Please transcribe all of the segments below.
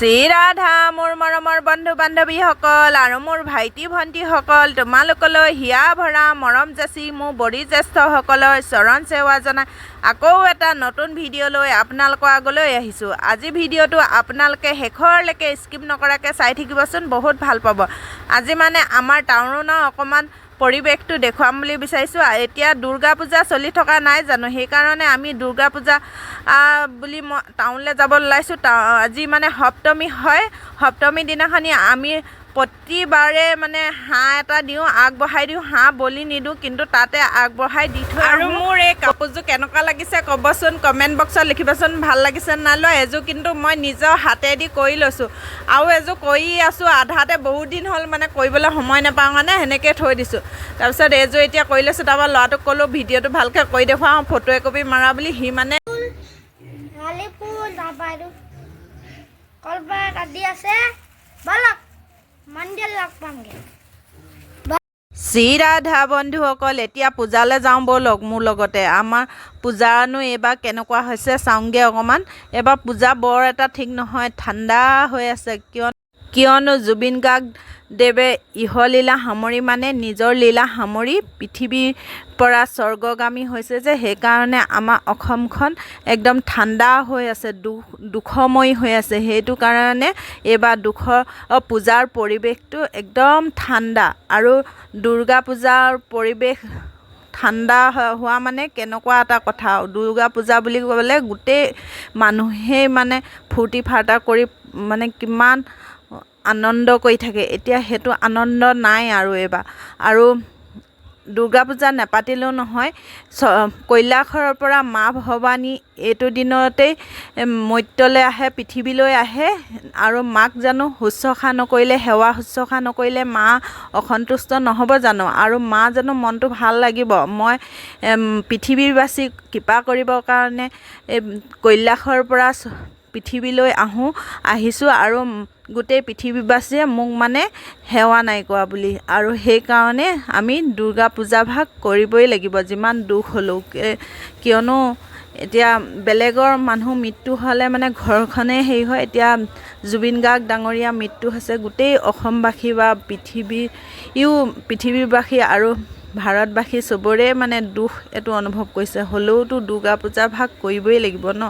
শ্ৰীৰাধা, মোৰ মৰমৰ বন্ধু বান্ধৱীসকল আৰু মোৰ ভাইটি ভণ্টিসকল, তোমালোকলৈ হিয়া ভৰা মৰম যাচি, মোৰ বয়োজ্যেষ্ঠসকলৰ চৰণ সেৱা জনাই আকৌ এটা নতুন ভিডিঅ' লৈ আপোনালোকৰ আগলৈ আহিছোঁ। আজি ভিডিঅ'টো আপোনালোকে শেষৰলৈকে স্কিপ নকৰাকৈ চাই থাকিবচোন, বহুত ভাল পাব। আজি মানে আমাৰ টাউনৰ অকণমান পৰিৱেশটো দেখুৱাম বুলি বিচাৰিছোঁ। এতিয়া দুৰ্গা পূজা চলি থকা নাই জানো? সেইকাৰণে আমি দুৰ্গা পূজা বুলি মই টাউনলৈ যাব ওলাইছোঁ। আজি মানে সপ্তমী হয়। সপ্তমী দিনাখনি আমি প্ৰতিবাৰে মানে হাঁহ এটা দিওঁ, আগবঢ়াই দিওঁ। হাঁহ বলি নিদিওঁ, কিন্তু তাতে আগবঢ়াই দি থৈ। আৰু মোৰ এই কাপোৰযোৰ কেনেকুৱা লাগিছে ক'বচোন, কমেণ্ট বক্সত লিখিবচোন, ভাল লাগিছে নাই লোৱা। এযোৰ কিন্তু মই নিজৰ হাতেদি কৰি লৈছোঁ আৰু এযোৰ কৰি আছোঁ আধাতে, বহুত দিন হ'ল মানে কৰিবলৈ সময় নাপাওঁ কাৰণে সেনেকৈ থৈ দিছোঁ। তাৰপিছত এইযোৰ এতিয়া কৰি লৈছোঁ। তাৰপৰা ল'ৰাটোক ক'লোঁ, ভিডিঅ'টো ভালকৈ কৰি দেখুৱাওঁ, ফটো একপি মাৰা বুলি। সি মানে শেৱালি ফুল, তাৰপৰা এইটো কলপাত আদি আছে। ব'লক, মন্দিৰ লগ পামগৈ। শ্ৰীৰাধা বন্ধুসকল, এতিয়া পূজালৈ যাওঁ ব'লক মোৰ লগতে। আমাৰ পূজানো এইবাৰ কেনেকুৱা হৈছে চাওঁগৈ অকণমান। এইবাৰ পূজা বৰ এটা ঠিক নহয়, ঠাণ্ডা হৈ আছে। কিয়নো জুবিন গাৰ্গ দেৱে ইহলীলা সামৰি, মানে নিজৰ লীলা সামৰি পৃথিৱীৰ পৰা স্বৰ্গগামী হৈছে যে, সেইকাৰণে আমাৰ অসমখন একদম ঠাণ্ডা হৈ আছে, দুখময়ী হৈ আছে। সেইটো কাৰণে এইবাৰ দুখৰ পূজাৰ পৰিৱেশটো একদম ঠাণ্ডা। আৰু দুৰ্গা পূজাৰ পৰিৱেশ ঠাণ্ডা হোৱা মানে কেনেকুৱা এটা কথা! দুৰ্গা পূজা বুলি ক'লে গোটেই মানুহেই মানে ফূৰ্তি ফাৰ্তা কৰি মানে কিমান আনন্দ কৰি থাকে। এতিয়া সেইটো আনন্দ নাই আৰু এইবাৰ। আৰু দুৰ্গা পূজা নেপাতিলেও নহয়। কৈলাশৰ পৰা মা ভৱানী এইটো দিনতেই মৰ্ত্যলৈ আহে, পৃথিৱীলৈ আহে। আৰু মাক জানো শুশ্ৰূষা নকৰিলে, সেৱা শুশ্ৰূষা নকৰিলে মা অসন্তুষ্ট নহ'ব জানো? আৰু মা জানো মনটো ভাল লাগিব? মই পৃথিৱীবাসীক কৃপা কৰিবৰ কাৰণে এই কৈলাশৰ পৰা পৃথিৱীলৈ আহোঁ, আহিছোঁ আৰু গোটেই পৃথিৱীবাসীয়ে মোক মানে সেৱা নাই কৰা বুলি। আৰু সেইকাৰণে আমি দুৰ্গা পূজা ভাগ কৰিবই লাগিব, যিমান দুখ হ'লেও। কিয়নো এতিয়া বেলেগৰ মানুহ মৃত্যু হ'লে মানে ঘৰখনেই হেৰি হয়। এতিয়া জুবিন গাৰ্গ ডাঙৰীয়া মৃত্যু হৈছে, গোটেই অসমবাসী বা পৃথিৱীবাসী আৰু ভাৰতবাসী চবৰে মানে দুখ এইটো অনুভৱ কৰিছে। হ'লেওতো দুৰ্গা পূজা ভাগ কৰিবই লাগিব ন?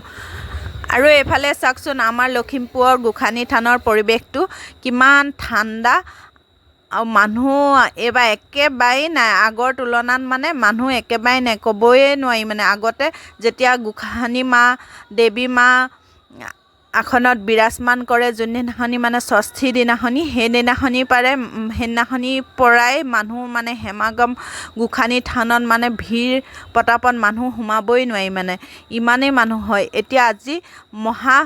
আৰু এইফালে চাওকচোন, আমাৰ লখিমপুৰৰ গোসানী থানৰ পৰিৱেশটো কিমান ঠাণ্ডা আৰু মানুহ এইবাৰ একেবাৰেই নাই। আগৰ তুলনাত মানে মানুহ একেবাৰেই নাই, ক'বই নোৱাৰি। মানে আগতে যেতিয়া গোসানী মা, দেৱী মা আসনত বিৰাজমান কৰে যোনদিনাখনি, মানে ষষ্ঠী দিনাখনি, সেইদিনাখনিৰ পৰাই মানুহ মানে সমাগম। গোসানী থানত মানে ভিৰ পতাপত, মানুহ সোমাবই নোৱাৰি, মানে ইমানেই মানুহ হয়। এতিয়া আজি মহা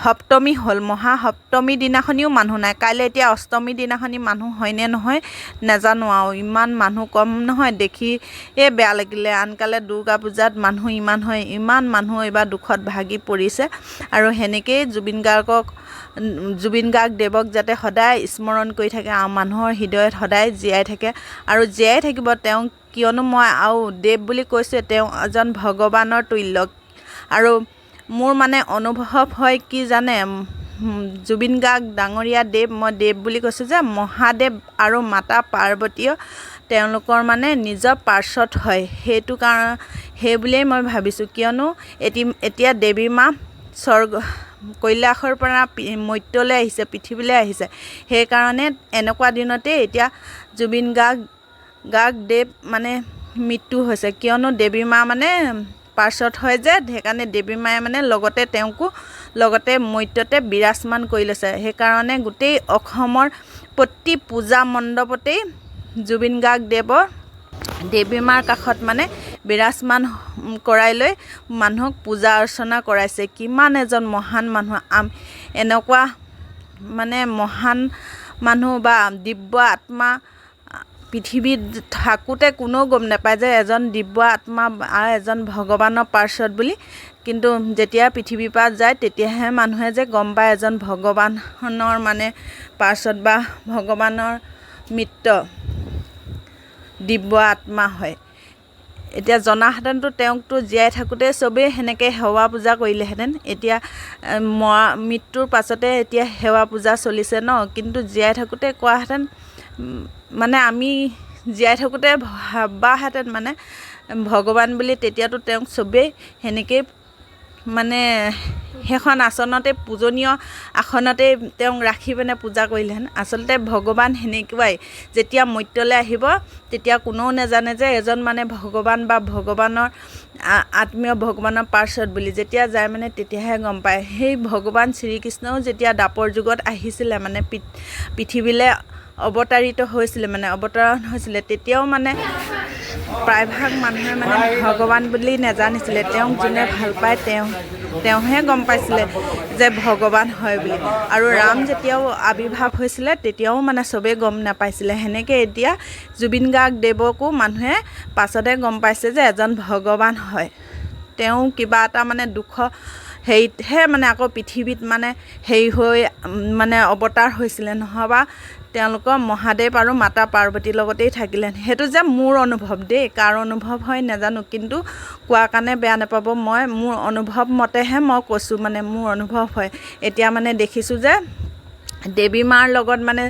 সপ্তমী হ'ল। মহা সপ্তমী দিনাখনিও মানুহ নাই। কাইলৈ এতিয়া অষ্টমী দিনাখনি মানুহ হয়নে নহয় নাজানো আৰু। ইমান মানুহ কম নহয়, দেখিয়ে বেয়া লাগিলে। আনকালে দুৰ্গা পূজাত মানুহ ইমান হয়, ইমান মানুহ এইবাৰ দুখত ভাগি পৰিছে। আৰু সেনেকেই জুবিন গাৰ্গ দেৱক যাতে সদায় স্মৰণ কৰি থাকে আৰু মানুহৰ হৃদয়ত সদায় জীয়াই থাকে আৰু জীয়াই থাকিব তেওঁ। কিয়নো মই আৰু দেৱ বুলি কৈছোঁৱে, তেওঁ এজন ভগৱানৰ তুল্য। আৰু মোৰ মানে অনুভৱ হয় কি জানে? জুবিন গাৰ্গ ডাঙৰীয়া দেৱ, মই দেৱ বুলি কৈছোঁ যে, মহাদেৱ আৰু মাতা পাৰ্বতীয় তেওঁলোকৰ মানে নিজৰ পাৰ্শ্বদ হয়। সেইটো কাৰণ সেই বুলিয়েই মই ভাবিছোঁ। কিয়নো এতিয়া দেৱী মা স্বৰ্গ কৈলাশৰ পৰা মৰ্ত্যলৈ আহিছে, পৃথিৱীলৈ আহিছে। সেইকাৰণে এনেকুৱা দিনতেই এতিয়া জুবিন গাৰ্গ দেৱ মানে মৃত্যু হৈছে। কিয়নো দেৱী মা মানে পাৰ্শ্বদ হয় যে, সেইকাৰণে দেৱী মায়ে মানে লগতে তেওঁকো লগতে মৰ্ত্যতে বিৰাজমান কৰি লৈছে। সেইকাৰণে গোটেই অসমৰ প্ৰতি পূজা মণ্ডপতেই জুবিন গাৰ্গ দেৱৰ দেৱী মাৰ কাষত মানে বিৰাজমান কৰাই লৈ মানুহক পূজা অৰ্চনা কৰাইছে। কিমান এজন মহান মানুহ! এনেকুৱা মানে মহান মানুহ বা দিব্য আত্মা পৃথিৱীত থাকোঁতে কোনেও গম নাপায় যে এজন দিব্য আত্মা আৰু এজন ভগৱানৰ পাৰ্শ্বদ বুলি। কিন্তু যেতিয়া পৃথিৱীৰ পৰা যায়, তেতিয়াহে মানুহে যে গম পায় এজন ভগৱানৰ মানে পাৰ্শ্বদ বা ভগৱানৰ মিত্ৰ, দিব্য আত্মা হয়। এতিয়া জনাহেঁতেনতো তেওঁকতো জীয়াই থাকোঁতে চবেই সেনেকৈ সেৱা পূজা কৰিলেহেঁতেন। এতিয়া মৰা মৃত্যুৰ পাছতে এতিয়া সেৱা পূজা চলিছে ন, কিন্তু জীয়াই থাকোঁতে কোৱাহেঁতেন মানে আমি জীয়াই থাকোঁতে ভাবাহেঁতেন মানে ভগৱান বুলি, তেতিয়াতো তেওঁক চবেই সেনেকেই মানে সেইখন আসনতে পূজনীয় আসনতেই তেওঁক ৰাখি পিনে পূজা কৰিলেহেঁতেন। আচলতে ভগৱান সেনেকুৱাই, যেতিয়া মৰ্ত্যলৈ আহিব তেতিয়া কোনেও নাজানে যে এজন মানে ভগৱান বা ভগৱানৰ আত্মীয়, ভগৱানৰ পাৰ্শ্বদ বুলি। যেতিয়া যায় মানে তেতিয়াহে গম পায়। সেই ভগৱান শ্ৰীকৃষ্ণও যেতিয়া দ্বাপৰ যুগত আহিছিলে মানে পৃথিৱীলৈ অৱতাৰিত হৈছিলে মানে অৱতৰণ হৈছিলে, তেতিয়াও মানে প্ৰায়ভাগ মানুহে মানে ভগৱান বুলি নাজানিছিলে। তেওঁক যোনে ভাল পায় তেওঁহে গম পাইছিলে যে ভগৱান হয় বুলি। আৰু ৰাম যেতিয়াও আৱিৰ্ভাৱ হৈছিলে তেতিয়াও মানে চবেই গম নাপাইছিলে। সেনেকৈ এতিয়া জুবিন গাৰ্গ দেৱকো মানুহে পাছতহে গম পাইছে যে এজন ভগৱান হয়। তেওঁ কিবা এটা মানে দুখ হেৰিতহে মানে আকৌ পৃথিৱীত মানে হেৰি হৈ মানে অৱতাৰ হৈছিলে, নহ'বা তেওঁলোকৰ মহাদেৱ আৰু মাতা পাৰ্বতীৰ লগতেই থাকিলে। সেইটো যে মোৰ অনুভৱ দেই, কাৰ অনুভৱ হয় নাজানো, কিন্তু কোৱাৰ কাৰণে বেয়া নাপাব, মই মোৰ অনুভৱ মতেহে মই কৈছোঁ, মানে মোৰ অনুভৱ হয়। এতিয়া মানে দেখিছোঁ যে দেৱী মাৰ লগত মানে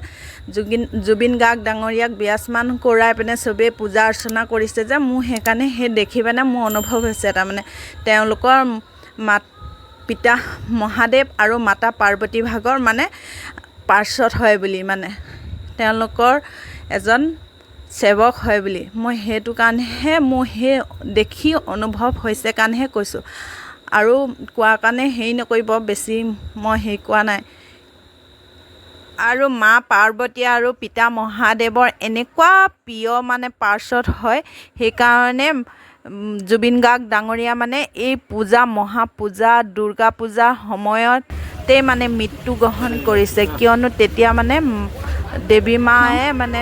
জুবিন গাৰ্গ ডাঙৰীয়াক বিৰাজমান কৰাই পিনে চবেই পূজা অৰ্চনা কৰিছে যে, মোৰ সেইকাৰণে সেই দেখি পিনে মোৰ অনুভৱ হৈছে তাৰমানে তেওঁলোকৰ পিতা মহাদেৱ আৰু মাতা পাৰ্বতী ভাগৰ মানে পাৰ্শ্বদ হয় বুলি, মানে তেওঁলোকৰ এজন সেৱক হয় বুলি। মই সেইটো কাৰণেহে মোৰ সেই দেখি অনুভৱ হৈছে কাৰণেহে কৈছোঁ, আৰু কোৱাৰ কাৰণে হেৰি নকৰিব, বেছি মই হেৰি কোৱা নাই। আৰু মা পাৰ্বতী আৰু পিতা মহাদেৱৰ এনেকুৱা প্ৰিয় মানে পাৰ্শ্বদ হয়, সেইকাৰণে জুবিন গাৰ্গ ডাঙৰীয়া মানে এই পূজা মহাপূজা দুৰ্গা পূজাৰ সময়তেই মানে মৃত্যু গ্ৰহণ কৰিছে। কিয়নো তেতিয়া মানে দেৱী মায়ে মানে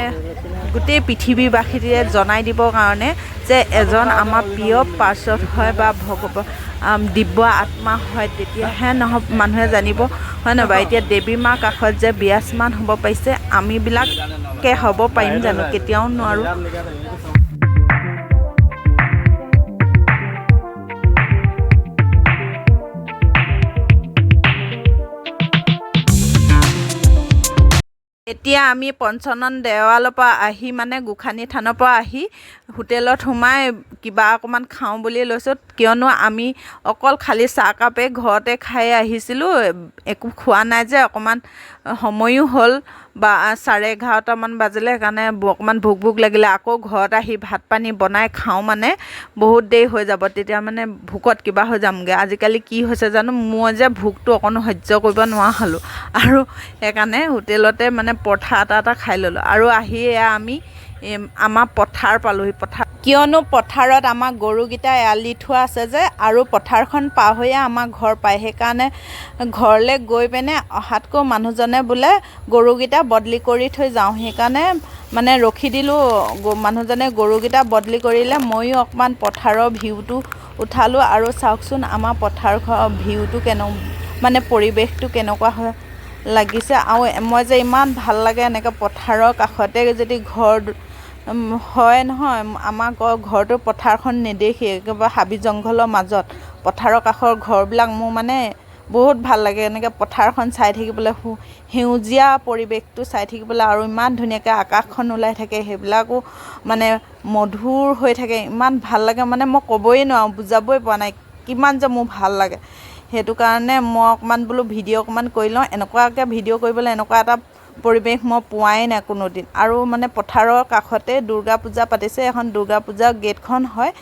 গোটেই পৃথিৱীবাসীয়ে জনাই দিবৰ কাৰণে যে এজন আমাৰ প্ৰিয় পাৰ্শ্বদ হয় বা ভগৱান দিব্য আত্মা হয়, তেতিয়াহে নহ'ব মানুহে জানিব, হয় নহয় বাৰু? এতিয়া দেৱী মাৰ কাষত যে বিৰাজমান হ'ব পাৰিছে, আমিবিলাকে হ'ব পাৰিম জানো? কেতিয়াও নোৱাৰোঁ। এতিয়া আমি পঞ্চানন দেৱালৰ পৰা আহি মানে গোসানী থানৰ পৰা আহি হোটেলত সোমাই কিবা অকণমান খাওঁ বুলি লৈছোঁ। কিয়নো আমি অকল খালী চাহকাপেই ঘৰতে খাই আহিছিলোঁ, একো খোৱা নাই যে, অকণমান সময়ো হ'ল বা 11:30মান বাজিলে, সেইকাৰণে অকণমান ভোক ভোক লাগিলে। আকৌ ঘৰত আহি ভাত পানী বনাই খাওঁ মানে বহুত দেৰি হৈ যাব, তেতিয়া মানে ভোকত কিবা হৈ যামগৈ। আজিকালি কি হৈছে জানো, মই যে ভোকটো অকণো সহ্য কৰিব নোৱাৰা হ'লোঁ, আৰু সেইকাৰণে হোটেলতে মানে পৰঠা এটা এটা খাই ল'লোঁ। আৰু আহি এয়া আমি আমাৰ পথাৰ পালোহি। পথাৰ কিয়নো পথাৰত আমাৰ গৰুকেইটা এৰাল দি থোৱা আছে যে, আৰু পথাৰখন পাৰ হৈয়ে আমাৰ ঘৰ পায়, সেইকাৰণে ঘৰলৈ গৈ পিনে অহাতকৈ মানুহজনে বোলে গৰুকেইটা বদলি কৰি থৈ যাওঁ, সেইকাৰণে মানে ৰখি দিলোঁ। মানুহজনে গৰুকেইটা বদলি কৰিলে, ময়ো অকণমান পথাৰৰ ভিউটো উঠালোঁ। আৰু চাওকচোন আমাৰ পথাৰখনৰ ভিউটো মানে পৰিৱেশটো কেনেকুৱা হয় লাগিছে। আৰু মই যে ইমান ভাল লাগে এনেকৈ পথাৰৰ কাষতে যদি ঘৰ হয় নহয়, আমাৰ ঘৰটো পথাৰখন নেদেখি একেবাৰে হাবি জংঘলৰ মাজত পথাৰৰ কাষৰ ঘৰবিলাক মোৰ মানে বহুত ভাল লাগে। এনেকৈ পথাৰখন চাই থাকিবলৈ, সেউজীয়া পৰিৱেশটো চাই থাকিবলৈ, আৰু ইমান ধুনীয়াকৈ আকাশখন ওলাই থাকে, সেইবিলাকো মানে মধুৰ হৈ থাকে, ইমান ভাল লাগে মানে মই ক'বই নোৱাৰোঁ, বুজাবই পৰা নাই কিমান যে মোৰ ভাল লাগে। সেইটো কাৰণে মই অকণমান বোলো ভিডিঅ' অকণমান কৰি লওঁ। এনেকুৱাকৈ ভিডিঅ' কৰিবলৈ এনেকুৱা এটা পৰিৱেশ মই পোৱাই নাই কোনোদিন। আৰু মানে পথাৰৰ কাষতে দুৰ্গা পূজা পাতিছে, এখন দুৰ্গা পূজাৰ গেটখন হয়।